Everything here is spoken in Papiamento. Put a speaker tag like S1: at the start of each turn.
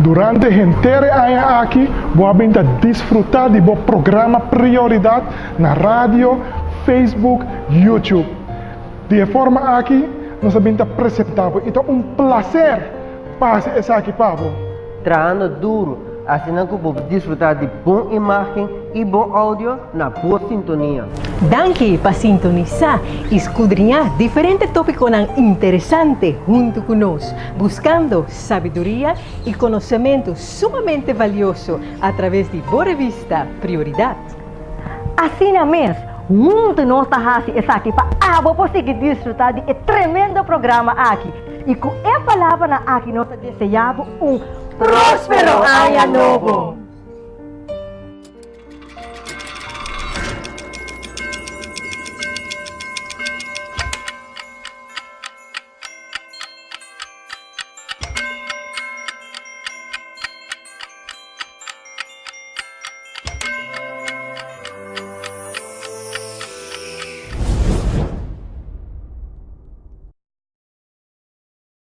S1: Durante henter e aña aki bo a bin ta disfrutá di bo programa Prioridat na radio, Facebook, YouTube. Di e forma aki nos a bin ta presentá bo i ta un plaser pa hasi esaki pa bo.
S2: Trahando duru asina ku bo disfrutá di bon imágen i bon audio na bo sintonia.
S3: Danki pa sintonisá i skudriñá diferente tópikonan interesante huntu ku nos, buskando sabiduria i konosementu sumamente valioso atraves di bo revista Prioridat.
S4: Asina mes, huntu nos ta hasi esaki pa abo por sigui disfrutá di e tremendo programa aki. I ku e palabranan aki nos ta deseá bo un próspero aña nobo!